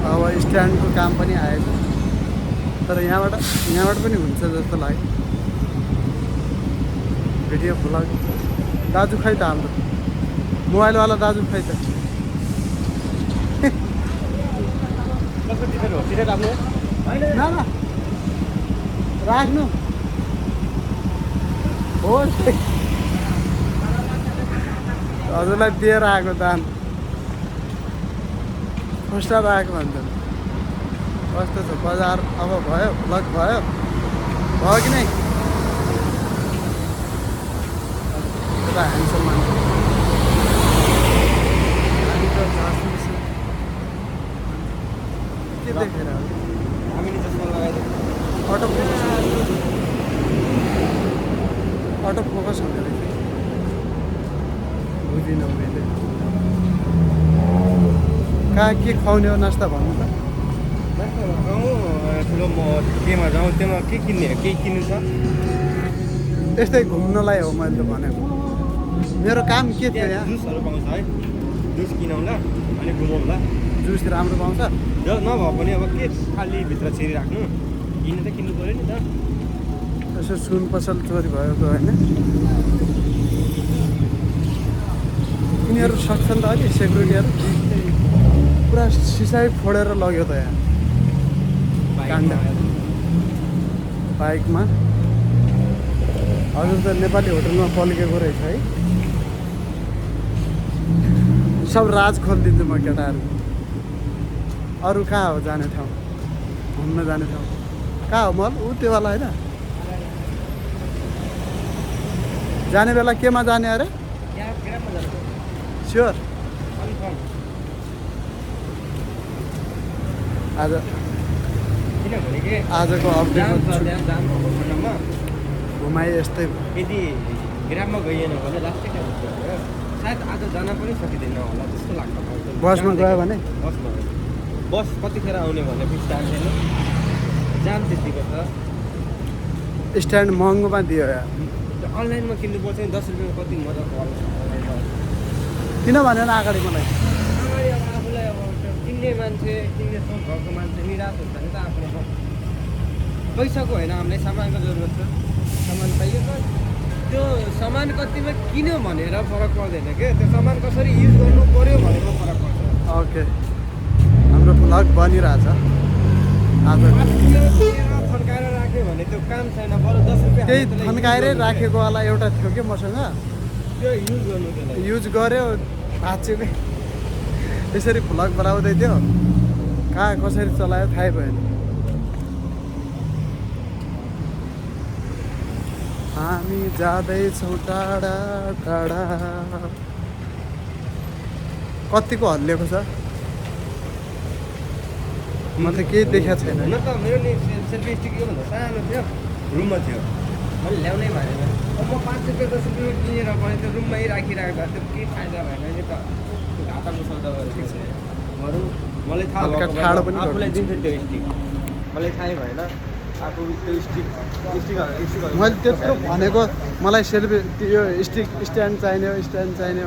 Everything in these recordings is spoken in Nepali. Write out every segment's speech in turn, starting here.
अब स्ट्यान्डको काम पनि आएको तर यहाँबाट पनि हुन्छ जस्तो लाग्यो भिडियो भ्लग दाजु खै त हाम्रो मोबाइलवाला दाजु खै त ना राख्नु होस् हजुरलाई दिएर आएको दान खोस्टा राखेको भन्छ कस्तो छ बजार अब भयो भ्लग भयो कि नै एउटा ह्यान्डसम मान्छे के देखेर अटो फोकस हुँदो रहेछ बुझिनँ मैले कहाँ के खुवाउने हो नास्ता भन्नु त ठुलो म केमा जाउँ त्योमा के किन्ने केही किन्नु छ त्यस्तै घुम्नलाई हो मैले त भनेको मेरो काम के थियो यहाँ जुसहरू पाउँछ है जुस किनौँला अनि घुमौँला जुस राम्रो पाउँछ नभए पनि अब के खाली भित्र छिरिराख्नु किन्नु त किन्नु पऱ्यो नि त यसो सुन पसल चोरी भएको होइन यिनीहरू सक्छन् त अलि सेक्युरिटीहरू पुरा सिसाइ फोडेर लग्यो त यहाँ काण्ड बाइकमा हजुर त नेपाली होटलमा पल्केको रहेछ है सब राज खोलिदिन्छु म केटाहरू अरू कहाँ हो जाने ठाउँ घुम्न जाने ठाउँ कहाँ हो मल ऊ त्योवाला होइन जाने बेला केमा जाने अरे स्योर आजको अपडेटमा घुमाइ यस्तै यदि ग्राममा गइएन भने लास्टै टाइम सायद आज जान पनि सकिँदैन होला जस्तो लाग्छ बसमा गयो भने बस कतिखेर आउने भने फिक्स टाइम छैन जाम त्यतिको छ स्ट्यान्ड महँगोमा दियो यार अनलाइनमा किन्नु पर्छ नि 10 रुपियाँमा कति मजाको किन भनेन अगाडि मलाई अगाडि अब आफूलाई अब किन्ने मान्छे किन्ने सोच भएको मान्छे निराश हुन्छ नि त आफूले पैसाको होइन हामीलाई सामानको जरुरत छ सामान चाहियो त त्यो सामान कतिमा किन्यो भनेर फरक पर्दैन क्या त्यो सामान कसरी युज गर्नु पर्यो भनेर फरक पर्छ ओके हाम्रो भ्लग बनिरहेछ आज थन्काएर राख्यो भने त्यो काम छैन बरु 10 रुपियाँ त्यही थन्काएरै राखेको वाला एउटा थियो कि मसँग त्यो युज गर्नु त्यसलाई युज गर्यो भाँच्यो त्यसरी भ्लग बनाउँदै थियो कहाँ कसरी चलायो थाहै भएन हामी जाँदैछौँ टाढा टाढा कतिको हल्लिएको छ म त केही देखाएको छैन हुन त मेरो नि सेल्फी स्टिक योभन्दा सानो थियो रुममा थियो मैले ल्याउनै भएन अब म 5 रुपियाँ 10 रुपियाँ किनेर पनि त्यो रुममै राखिरहेको त्यो केही फाइदा भएन नि त घाटाको सौदा गरेको छ बरु मलाई थाहा हल्का ठाडो पनि आफूलाई दिन्छ त्यो स्टिक मलाई थाहै भएन आफू त्यो स्टिक मैले त्यत्रो भनेको मलाई सेल्फी यो स्टिक स्ट्यान्ड चाहिने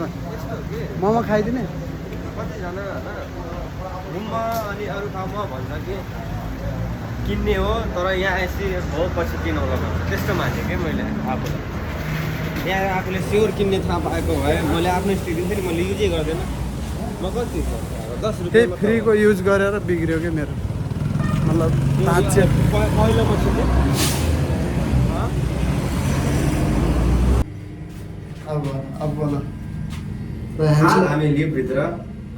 मोमो खाइदिने कतिजना होइन रुममा अनि अरू ठाउँमा भन्छ कि किन्ने हो तर यहाँ यसरी हो पछि किनौँला भन्छ त्यस्तो माने क्या मैले आफूलाई यहाँ आफूले स्योर किन्ने थाहा पाएको भए मैले आफ्नो स्टिक दिन्थेँ नि मैले युजै गर्दैन म कति 10 रुपियाँ त्यही फ्रीको युज गरेर बिग्रियो क्या मेरो मतलब पहिलो पछि अब बोला हामी लिफ्टभित्र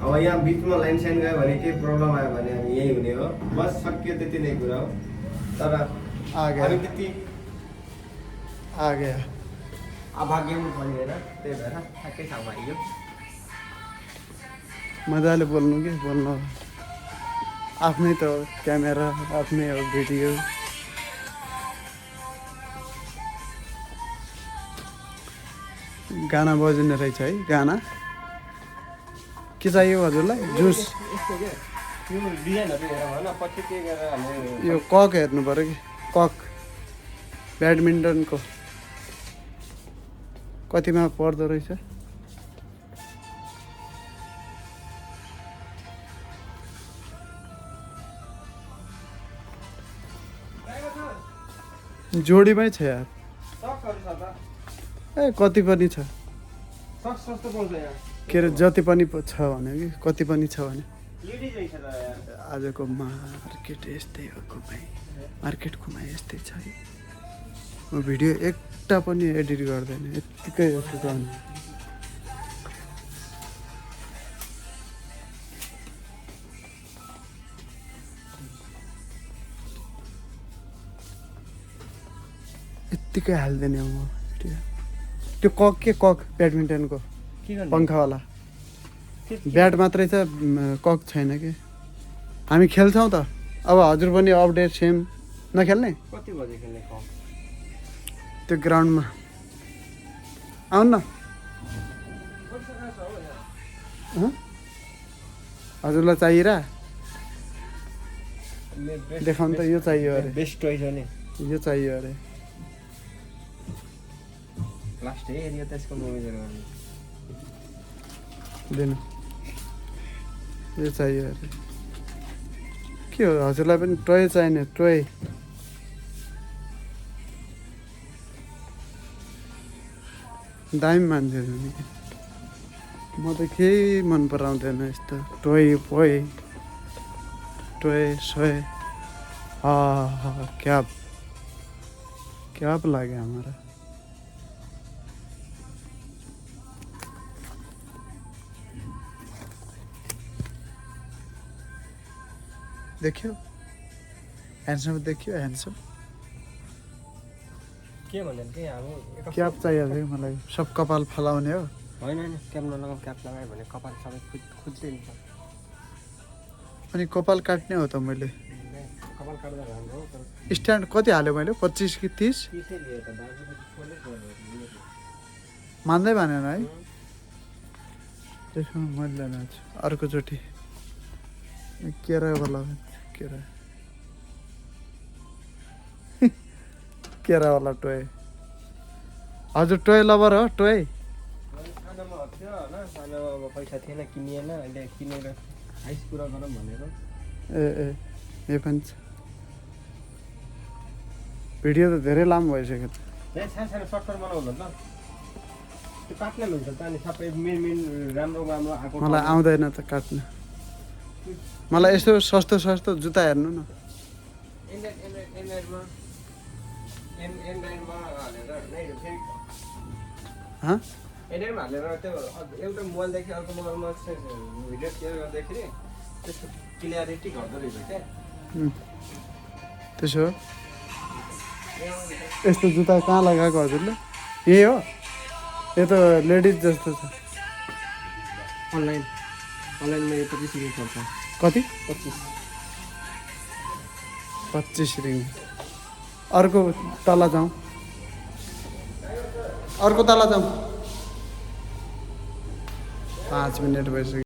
अब यहाँ बिचमा लाइन साइन गयो भने केही प्रब्लम आयो भने हामी यही हुने हो बस सक्यो त्यति नै कुरा हो तर हामी त्यति आ गया अभाग्य पनि भनिँदैन त्यही भएर ठ्याक्कै ठाउँमा आइयो मजाले बोल्नु कि बोल्नु आफ्नै त हो क्यामेरा आफ्नै हो भिडियो गाना बजिने रहेछ है गाना के चाहियो हजुरलाई जुस यो डिजाइनहरू हेर भन पछि के गरेर हामीले यो कक हेर्नु पऱ्यो कि कक ब्याडमिन्टनको कतिमा पर्दो रहेछ जोडीमै छ यार। सक्सहरू छ त ए कति पनि छ सक्स सस्तो पाउँछ यहाँ के अरे जति पनि छ भने कि कति पनि छ भने लेडिज रहेछ त यहाँ आजको मार्केट यस्तै हो घुमाइ मार्केट घुमाइ यस्तै छ है म भिडियो एकटा पनि एडिट गर्दैन यत्तिकै सुकाउने यत्तिकै हाल्दैन म भिडियो त्यो कक के कक ब्याडमिन्टनको के गर्ने पङ्खावाला ब्याट मात्रै छ कक छैन कि हामी खेल्छौँ त अब हजुर पनि अपडेट सेम नखेल्ने कति बजे खेल्ने कम त्यो ग्राउन्डमा आउनु न हँ? हजुरलाई चाहिएर देखाउनु त यो चाहियो अरे बेस्ट टोय छ नि यो चाहियो अरे लास्ट एरिया त्यसको मुभीहरू दिनु यो चाहियो अरे के हो हजुरलाई पनि टोय चाहिने टोय दामी मान्छेहरू नि म त केही मन पराउँदैन यस्तो टोय पोय टोय सोय क्याब क्याब लाग्यो हमारा देखियो ह्यान्डसम देखियो ह्यान्डसम के भन्दैन के हाम्रो क्याप चाहिएको थियो मलाई सब कपाल फलाउने हो होइन होइन क्याप नलगाऊ क्याप लगायो भने कपाल सबै खुज्दै हुन्छ अनि कपाल काट्ने हो त मैले कपाल काट्दा राम्रो हो तर स्ट्यान्ड कति हाल्यो मैले 25 कि 30 त्यसै लिएर त दाजुले खोले गर्नु मान्दै भनेन है त्यसमा मैले नाच्छु अर्कोचोटि केरावाला केरा केरावाला टोय हजुर टोय लभर हो टोय सानोमा थियो होइन सानोमा अब पैसा थिएन किनिएन अहिले किनेर आइस पुरा गरौँ भनेको ए ए यो पनि छ भिडियो त धेरै लामो भइसक्यो त त्यही सानो सानो सर्टकट बनाउनु त त्यो काट्न मिल्छ त अनि सबै मेन मेन राम्रो राम्रो आएको मलाई आउँदैन त काट्न मलाई यस्तो सस्तो सस्तो जुत्ता हेर्नु न एन्ड्रोइडमा हालेर फेरि हँ एन्ड्रोइडमा हालेर त्यो एउटा मोबाइलदेखि अर्को मोबाइलमा भिडियो सेयर गर्दाखेरि त्यसको क्लियरिटी घट्दो रहेछ क्या त्यसो हो यस्तो जुत्ता कहाँ लगाएको हजुरले यही हो यो त लेडिज जस्तो छ अनलाइनमा यो 25 रुपियाँ पर्छ कति 25 रुपियाँ अर्को तल जाउँ अर्को तल जाउँ 5 मिनट भइसक्यो